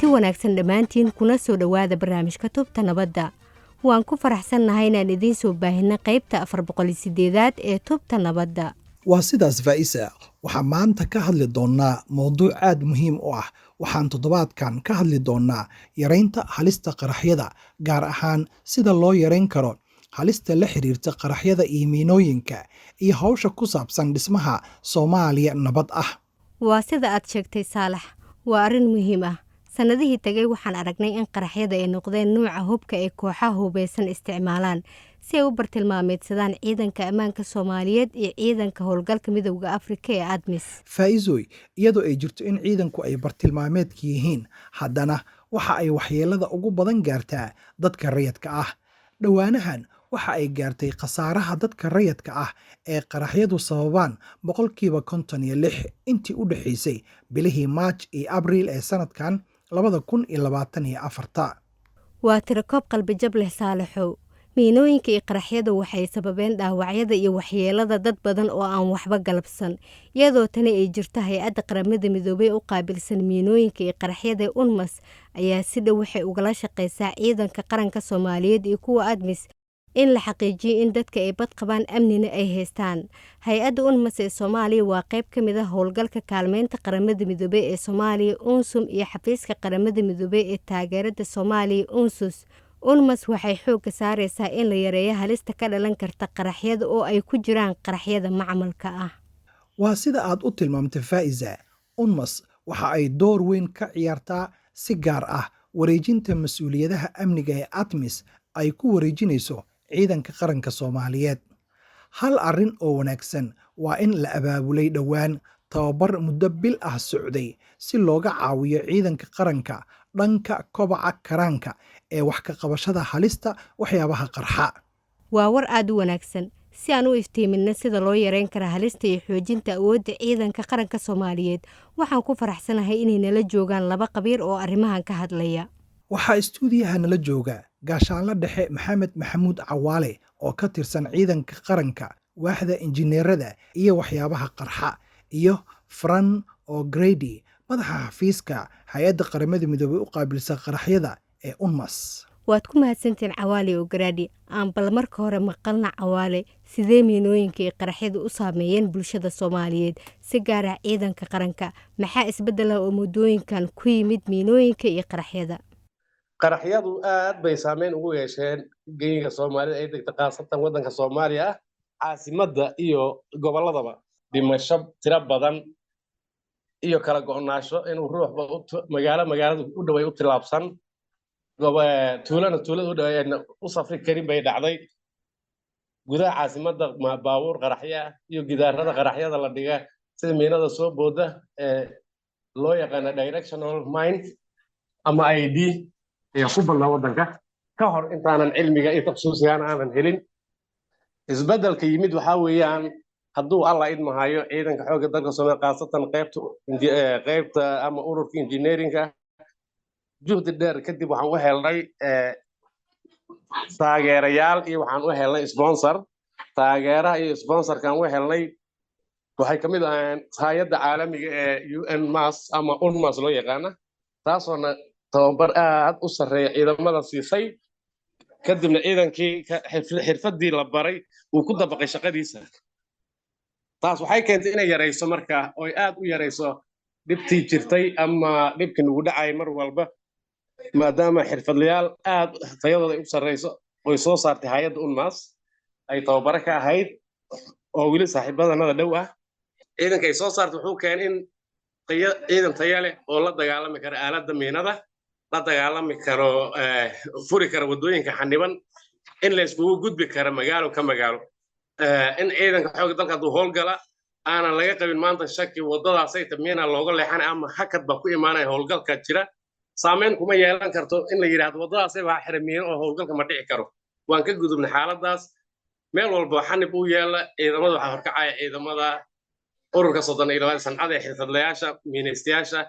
Kulanti wanaagsan dhammaantiin, kuna soo dhowaada barnaamijka Tubta Nabadda. Waan ku faraxsannahay inaan idiin soo baahinay qaybta 408aad ee Tubta Nabadda. Waa sidaas, Faa'isa. Waxaan maanta ka hadli doonnaa mowduuc aad muhiim u ah. Waxaan toddobaadkan ka hadli doonnaa yaraynta halista qaraxyada, gaar ahaan sida loo yarayn karo halista la xiriirta qaraxyada iyo miinooyinka iyo hawsha ku saabsan dhismaha Soomaaliya nabad ah. Waa sida aad sheegtay, Saalax, waa arrin muhiim ah. Sannadihii tagay waxaan aragnay in qaraxyada ay noqdeen nuuca hubka ay kooxaha hubeysan isticmaalaan si ay u bartilmaameedsadaan ciidanka ammaanka Soomaaliyeed iyo ciidanka howlgalka Midowda Afrika ee ATMIS. Faa'iisoy, iyadoo ay jirto in ciidanku ay bartilmaameedka yihiin, haddana waxa ay waxyeelada ugu badan gaartaa dadka rayadka ah. Dhowaanahan waxa ay gaartay khasaaraha dadka rayadka ah ee qaraxyadu sababaan 56% intii u dhexeysay bilihii Maaj iyo Abriil ee sanadkan 2024. Waa tirakoob qalbijab leh, Saalaxow. Miinooyinka iyo qaraxyadu waxay sababeen dhaawacyada iyo waxyeelada dad badan oo aan waxba galabsan. Iyadoo tani ay jirto, hay-adda Qaramada Midoobey u qaabilsan miinooyinka iyo qaraxyada, UNMAS, ayaa si dhow waxay ugala shaqeysaa ciidanka qaranka Soomaaliyeed iyo kuwa ATMIS in la xaqiijiyo in dadka ay bad qabaan, amnina ay haystaan. Hay-adda UNMAS ee Soomaaliya waa qayb ka mid ah howlgalka kaalmeynta Qaramada Midoobey ee Soomaaliya, UNSOM, iyo xafiiska Qaramada Midoobey ee taageerada Soomaaliya, UNSOS. UNMAS waxay xoogga saareysaa in la yareeyo halista ka dhalan karta qaraxyada, oo ay ku jiraan qaraxyada macmalka ah. Waa sida aad u tilmaamtay, Faa'iza. UNMAS waxa ay door weyn ka ciyaartaa, si gaar ah wareejinta mas'uuliyadaha amniga ee ATMIS ay ku wareejinayso ciidanka qaranka Soomaaliyeed. Hal arrin oo wanaagsan waa in la abaabulay dhowaan tababar muddo bil ah socday si looga caawiyo ciidanka qaranka dhanka kobaca karaanka ee wax ka qabashada halista waxyaabaha qarxa. Waa war aada u wanaagsan. Si aan u iftiiminno sida loo yareyn kara halista iyo xoojinta awoodda ciidanka qaranka Soomaaliyeed, waxaan ku faraxsanahay inay nala joogaan laba khabiir oo arrimahan ka hadlaya. Waxaa istuudiyaha nala jooga Gaashaanle Dhexe Maxamed Maxamuud Cawaale oo ka tirsan ciidanka qaranka, waaxda injineerada iyo waxyaabaha qarxa, iyo Fran O'Grady, madaxa xafiiska hay-adda Qaramada Midoobey u qaabilsan qaraxyada ee UNMAS. Waad ku mahadsantihiin, Cawaale, O'Grady. Aan bal marka hore maqalna Cawaale. Sidee miinooyinka iyo qaraxyadu u saameeyeen bulshada Soomaaliyeed, si gaar ah ciidanka qaranka? Maxaa isbeddela oo muddooyinkan ku yimid miinooyinka iyo qaraxyada? Qaraxyadu aad bay saameyn ugu yeesheen geyiga Soomaalida ay degta, khaasatan waddanka Soomaaliya ah, caasimadda iyo gobolladaba. Dhimasho tiro badan iyo kala go'naasho, inuu ruuxba magaalo magaalada u dhaway u tillaabsan, tuulana tuulada u dhaway u safri karin bay dhacday. Gudaha caasimadda baabuur qaraxyo ah iyo gidaarada qaraxyada la dhiga, sida miinada soo booda ee loo yaqaano directional mine ama IED, ayaa ku badnaa waddanka ka hor intaanan cilmiga iyo takhasusigan aanan helin. Isbeddelka yimid waxaa weeyaan, hadduu Alla idmahayo, ciidanka xoogga dalka Soomaaliya, khaasatan qaybta ama ururka engineeringa, juhdi dheer kadib waxaan u helnay taageerayaal iyo waxaan u helnay sponsor. Taageeraha iyo sponsorkaan u helnay waxay ka mid ahaayeen hay-adda caalamiga ee UNMAS ama UNMAS loo yaqaana, taasoona tababar aad u sarreeya ciidamada siisay. Kadibna ciidankii xirfaddii la baray uu ku dabaqay shaqadiisa. Taas waxay keentay inay yarayso markaa, oy aad u yarayso dhibtii jirtay ama dhibkii nagu dhacay mar walba, maadaama xirfadlayaal aad tayadooda ay u sarreyso oy soo saartay hay-adda UNMAS ay tababaro ka ahayd, oo weli saaxiibadanada dhow ah. Ciidanka ay soo saartay wuxuu keenay in ciidan taya leh oo la dagaalami kara aaladda miinada, la dagaalami karo, furi kara waddooyinka xaniban, in la iskugu gudbi kara magaalo ka magaalo, in ciidanka xoogga dalka hadduu howlgala aanan laga qabin maanta shaki waddadaasay miina looga leexanay ama hakad baa ku imaanaya howlgalka jira. Saameyn kuma yeelan karto in la yidhaahdo waddadaasay baa xiray miino oo howlgalka ma dhici karo. Waan ka gudubnay xaaladaas. Meel walba xanib u yeela, ciidamada waxaa horkacaya ciidamada ururka 32aad sancada ee xirfadlayaasha miinaystayaasha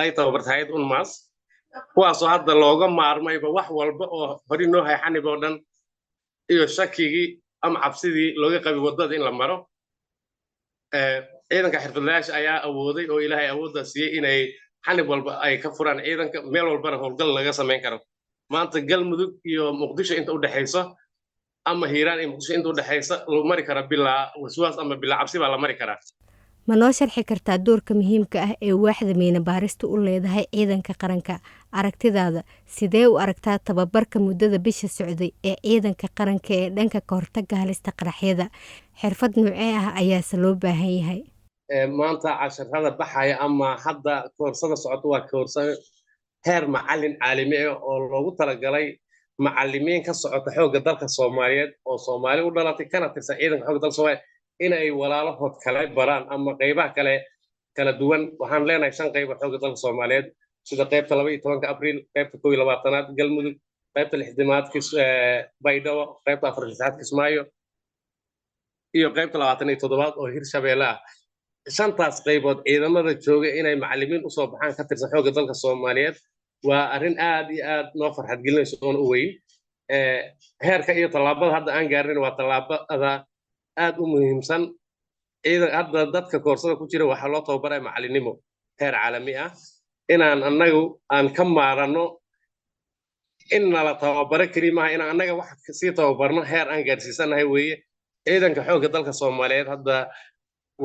ay tababartay hay'ad UNMAS, kuwaasoo hadda looga maarmayba wax walba oo hori noo hay xanib oo dhan iyo shakigii ama cabsidii looga qabi waddada in la maro. Ciidanka xirfadlayaasha ayaa awooday oo Ilaahay awooddaa siiyey inay Xanib walba ay ka furaan ciidanka, meel walbana howlgal laga samayn karo. Maanta Galmudug iyo Muqdisho inta u dhexayso ama Hiiraan iyo Muqdisho inta u dhexaysa loo mari karaa bilaa waswaas ama bilaa cabsi baa la mari karaa. Ma noo sharxi kartaa doorka muhiimka ah ee waaxda miina baarista u leedahay ciidanka qaranka? Aragtidaada, sidee u aragtaa tababarka muddada bisha socday ee ciidanka qaranka ee dhanka ka hortagga halista qaraxyada? Xirfad noocee ah ayaase loo baahan yahay? Maanta casharada baxaya ama hadda koorsada socota waa koorsa heer macallin caalami ah oo loogu talagalay macallimiin ka socota Xoogga Dalka Soomaaliyeed oo Soomaali u dhalatay kana tirsan ciidanka Xoogga Dalka Soomaaliyeed inay walaalahood kale baraan ama qaybaha kale kala duwan. Waxaan leenahay shan qayb oo Xoogga Dalka Soomaaliyeed, sida qaybta 12-ka Abriil, qaybta 21-aad Galmudug, qaybta 60-aad Baydhabo, qaybta 46-aad Kismaayo iyo qaybta 27-aad oo Hirshabeelle ah. Shantaas qaybood ciidamada jooga inay macallimiin usoo baxaan ka tirsan Xoogga Dalka Soomaaliyeed waa arrin aad iyo aad noo farxad gelinayso oona u weyn. Heerka iyo tallaabada hadda aan gaarnin waa tallaabada aad u muhiimsan. Ciidan hadda dadka koorsada ku jira waxaa loo tababaraya macallinimo heer caalami ah, inaan annagu aan ka maaranno in nala tababaro keli maaha, inaan annaga wax sii tababarno heer aan gaarsiisanahay weeye. Ciidanka Xoogga Dalka Soomaaliyeed hadda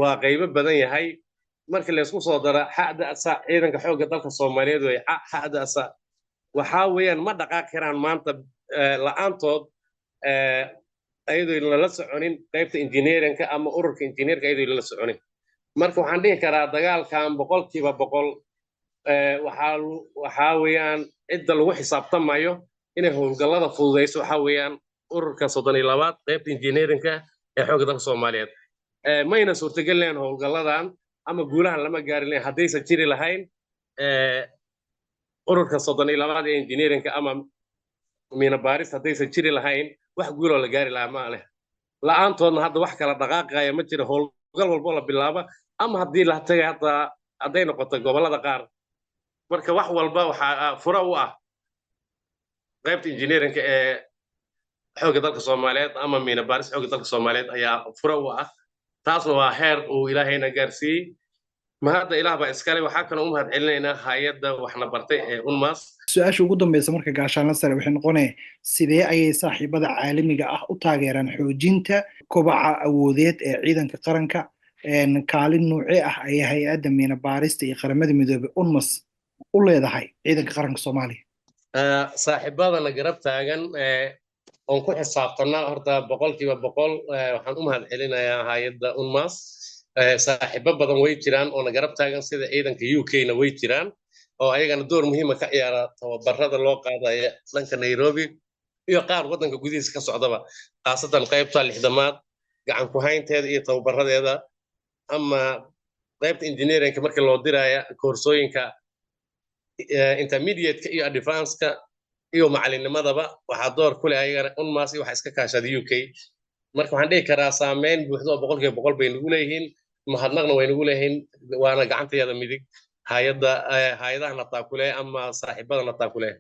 waa qaybo badan yahay. Marka laysku soo dara xa'da asa ciidanka Xoogga Dalka Soomaaliyeed wey xa'da asa waxaa weeyaan ma dhaqaaqi karaan maanta la'aantood, ayadoo lala soconin qaybta engineerinka ama ururka engineerka ayadoo lala soconin. Marka waxaan dhihi karaa dagaalkan 100% waxaa weeyaan cidda lagu xisaabtamayo inay howlgallada fududayso waxaa weeyaan ururka 32-aad qaybta engineerinka ee Xoogga Dalka Soomaaliyeed. Mayna suurtagelin lahayn howlgalladan ama guulahan lama gaari lahayn haddaysan jiri lahayn ururka 32-aad ee engineerinka ama miina baaris. Haddaysan jiri lahayn, wax guuloo la gaari lahaa ma leh. La-aantoodna hadda wax kala dhaqaaqaya ma jiro. Howlgal walbo la bilaaba ama haddii la tagay hadda hadday noqoto gobollada qaar, marka wax walba waxaa fura u ah qaybta engineerinka ee Xoogga Dalka Soomaaliyeed ama miina baaris Xoogga Dalka Soomaaliyeed ayaa fura u ah. Taasna waa heer uu Ilaahayna gaarsiiyey, mahadda Ilaah baa iskale. Waxaa kaloo u mahad celinaynaa hay-adda waxna bartay ee UNMAS. Su-aasha ugu dambeysa marka, gaashaanla sare, waxay noqonaya: sidee ayay saaxiibada caalamiga ah u taageeraan xoojinta kobaca awoodeed ee ciidanka qaranka? Kaalin noocee ah ayay hay-adda miina baarista iyo Qaramada Midoobey UNMAS u leedahay ciidanka qaranka Soomaaliya? Saaxiibadana garab taagan oon ku xisaabtana horta 100% waxaan u mahad celinayaa hay-adda UNMAS. Saaxiibo badan way jiraan oona garab taagan, sida ciidanka UK-na way jiraan oo ayagana door muhiima ka ciyaara tababarada loo qaadaya dhanka Nairobi iyo qaar waddanka gudihiisa ka socdaba, khaasatan qaybta 60-aad gacan ku haynteeda iyo tababaradeeda ama qaybta engineerinka markii loo diraya koorsooyinka intermediate-ka iyo advance-ka iyo macalinimadaba waxaa door ku leh ayagana UNMAS iyo waxa iska kaashada UK. Marka waxaan dhihi karaa saameyn buuxda oo 100% bay nagu leeyihiin, mahadnaqna way nagu leeyihiin, waana gacantayada midig hay-adda, hay-adahana taakule ama saaxiibadana taakule.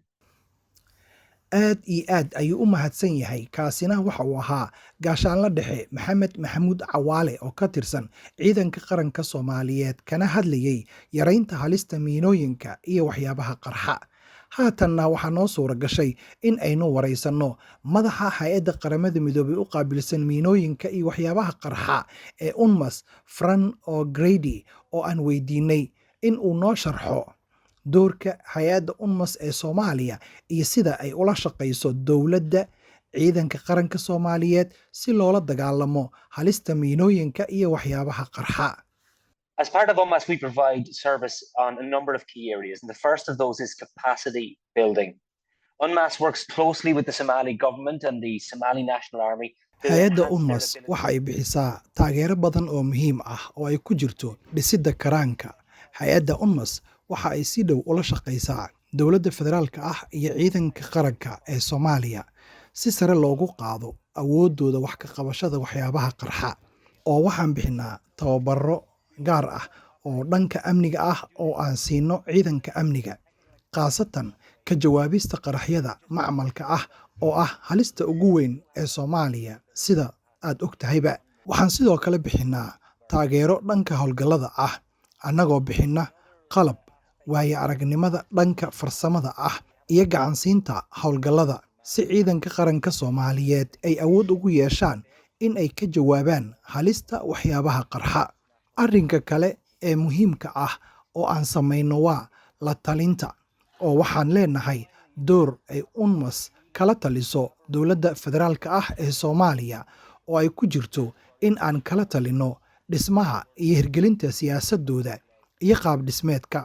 Aad iyo aad ayuu u mahadsan yahay. Kaasina waxa uu ahaa gaashaanla dhexe Maxamed Maxamuud Cawaale oo ka tirsan ciidanka qaranka Soomaaliyeed, kana hadlayey yaraynta halista miinooyinka iyo waxyaabaha qarxa. Haatanna waxaa noo suura gashay in aynu waraysanno madaxa hay-adda Qaramada Midoobay u qaabilsan miinooyinka iyo waxyaabaha qarxa ee UNMAS, Fran O'Grady, oo aan weydiinay in uu noo sharxo doorka hay-adda UNMAS ee Soomaaliya iyo sida ay ula shaqayso dowladda, ciidanka qaranka Soomaaliyeed si loola dagaalamo halista miinooyinka iyo waxyaabaha qarxa. As part of UNMAS, we provide service on a number of key areas, and the first of those is capacity building. UNMAS works closely with the Somali government and the Somali National Army. Hay-adda UNMAS waxa ay bixisaa taageero badan oo muhiim ah oo ay ku jirto dhisidda karaanka. Hay-adda UNMAS waxa ay si dhow ula shaqaysaa dowladda federaalka ah iyo ciidanka qaranka ee Soomaaliya si sare loogu qaado awooddooda wax ka qabashada waxyaabaha qarxa, oo waxaan bixinnaa tababaro gaar ah oo dhanka amniga ah oo aan siino ciidanka amniga, khaasatan ka jawaabista qaraxyada macmalka ah oo ah halista ugu weyn ee Soomaaliya, sida aad ogtahayba. Waxaan sidoo kale bixinnaa taageero dhanka howlgallada ah, annagoo bixinna qalab, waayo aragnimada dhanka farsamada ah iyo gacansiinta howlgallada si ciidanka qaranka Soomaaliyeed ay awood ugu yeeshaan in ay ka jawaabaan halista waxyaabaha qarxa. Arrinka kale ee muhiimka ah oo aan samayno waa la talinta, oo waxaan leenahay door ay UNMAS kala taliso dowladda federaalka ah ee Soomaaliya oo ay ku jirto in aan kala talinno dhismaha iyo hirgelinta siyaasaddooda iyo qaab dhismeedka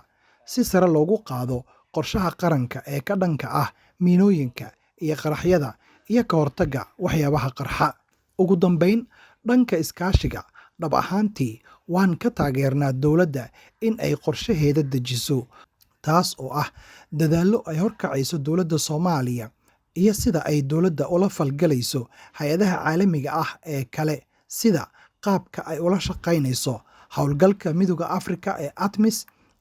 si sare loogu qaado qorshaha qaranka ee ka dhanka ah miinooyinka iyo qaraxyada iyo ka hortagga waxyaabaha qarxa. Ugu dambayn, dhanka iskaashiga, dhab ahaantii waan ka taageernaa dowladda in ay qorshaheeda dejiso, taas oo ah dadaallo ay horkacayso dowladda Soomaaliya iyo sida ay dowladda ula falgalayso hay'adaha caalamiga ah ee kale sida qaabka ay ula shaqaynayso howlgalka Midowga Afrika ee ATMIS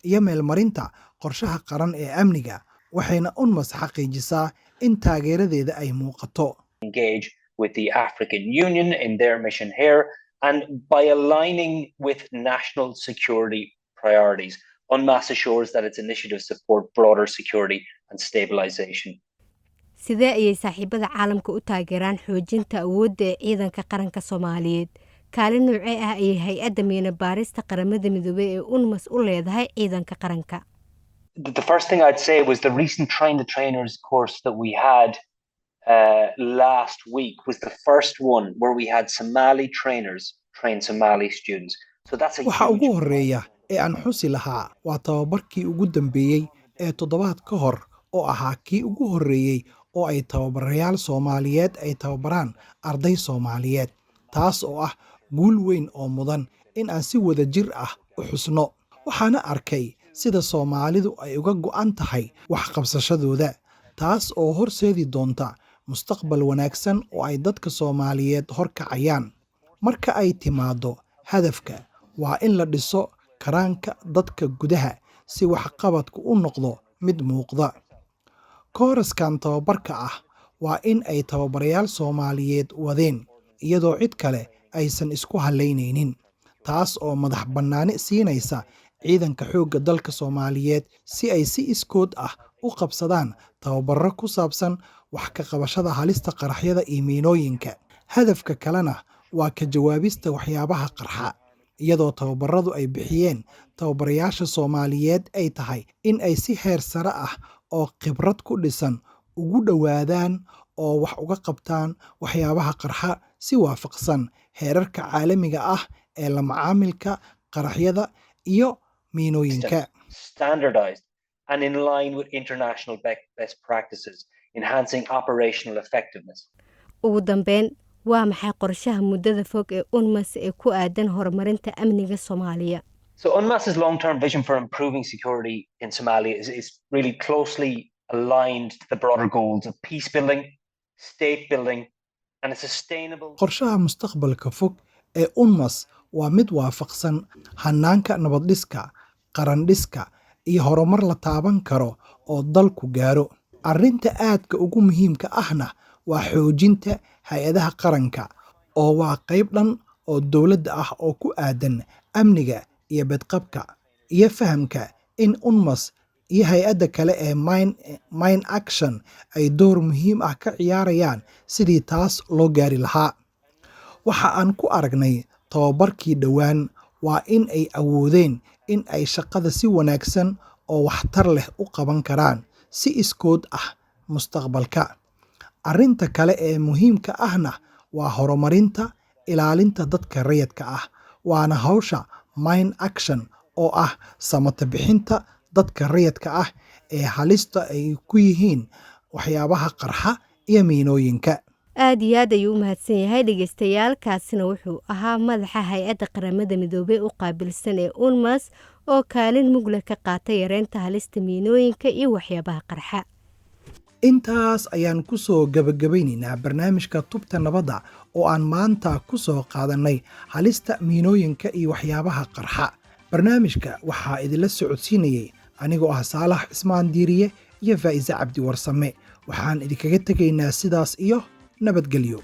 iyo meelmarinta qorshaha qaran ee amniga, waxayna UNMAS xaqiijisaa in taageeradeeda ay muuqato. Engage with the African Union in their mission here, and by aligning with national security priorities, UNMAS assures that its initiatives support broader security and stabilization. Sidee ayay saaxiibada caalamka u taageeraan xoojinta awoodda ee ciidanka qaranka Soomaaliyeed? Kaalin noocee ah ayay hay-adda miino baarista Qaramada Midoobay ee UNMAS u leedahay ciidanka qaranka? The first thing I'd say was the recent Train the Trainers course that we had last week was the first one where we had Somali trainers train Somali students. So that's a Waxa ugu huge horreeya ee aan xusi lahaa waa tababarkii ugu dambeeyey ee toddobaad ka hor oo ahaa kii ugu horreeyey oo ay tababarayaal Soomaaliyeed ay tababaraan arday Soomaaliyeed, taas oo ah guul weyn oo mudan in aan si wadajir ah u xusno. Waxaana arkay sida Soomaalidu ay uga go'an tahay wax qabsashadooda, taas oo horseedi doonta mustaqbal wanaagsan oo ay dadka Soomaaliyeed horkacayaan. Marka ay timaaddo hadafka, waa in la dhiso karaanka dadka gudaha si waxqabadku u noqdo mid muuqda. Kooraskan tababarka ah waa in ay tababarayaal Soomaaliyeed wadeen, iyadoo cid kale aysan isku halaynaynin, taas oo madax bannaani siinaysa ciidanka xoogga dalka Soomaaliyeed si ay si iskood ah u qabsadaan tababarro ku saabsan wax ka qabashada halista qaraxyada iyo miinooyinka. Hadafka kalena waa ka jawaabista waxyaabaha qarxa, iyadoo tababaradu ay bixiyeen tababarayaasha Soomaaliyeed ay tahay in ay si heer sare ah oo khibrad ku dhisan ugu dhowaadaan oo wax uga qabtaan waxyaabaha qarxa si waafaqsan heerarka caalamiga ah ee la macaamilka qaraxyada iyo miinooyinka. Standardized and in line with international best practices, enhancing operational effectiveness. Ugu dambeyn, waa maxay qorshaha muddada fog ee UNMAS ee ku aadan horumarinta amniga Soomaaliya? So UNMAS's long-term vision for improving security in Somalia is really closely aligned to the broader goals of peace building, state building, and a sustainable Qorshaha mustaqbalka fog ee UNMAS waa mid waafaqsan hannaanka nabad-dhiska, qaran-dhiska iyo horumar la taaban karo oo dalku gaaro. Arrinta aadka ugu muhiimka ahna waa xoojinta hay'adaha qaranka, oo waa qayb dhan oo dowladda ah oo ku aaddan amniga iyo badqabka, iyo fahamka in UNMAS iyo hay'adda kale ee Mine Action ay door muhiim ah ka ciyaarayaan sidii taas loo gaari lahaa. Waxa aan ku aragnay tababarkii dhowaan waa in ay awoodeen in ay shaqada si wanaagsan oo waxtar leh u qaban karaan si iskood ah mustaqbalka. Arrinta kale ee muhiimka ahna waa horumarinta ilaalinta dadka rayidka ah, waana hawsha Mine Action oo ah samata bixinta dadka rayidka ah ee halista ay ku yihiin waxyaabaha qarxa iyo miinooyinka. Aad iyo aad ayuu u mahadsan yahay dhegeystayaal. Kaasina wuxuu ahaa madaxa hay-adda Qaramada Midoobey u qaabilsan ee UNMAS oo kaalin mug leh ka qaatay yareynta halista miinooyinka iyo waxyaabaha qarxa. Intaas ayaan ku soo gabagabaynaynaa barnaamijka Tubta Nabadda oo aan maanta ku soo qaadannay halista miinooyinka iyo waxyaabaha qarxa. Barnaamijka waxaa idinla socodsiinayay anigoo ah Saalax Cismaan Diiriye iyo Faa'iise Cabdi Warsame. Waxaan idinkaga tegaynaa sidaas iyo nabadgelyo.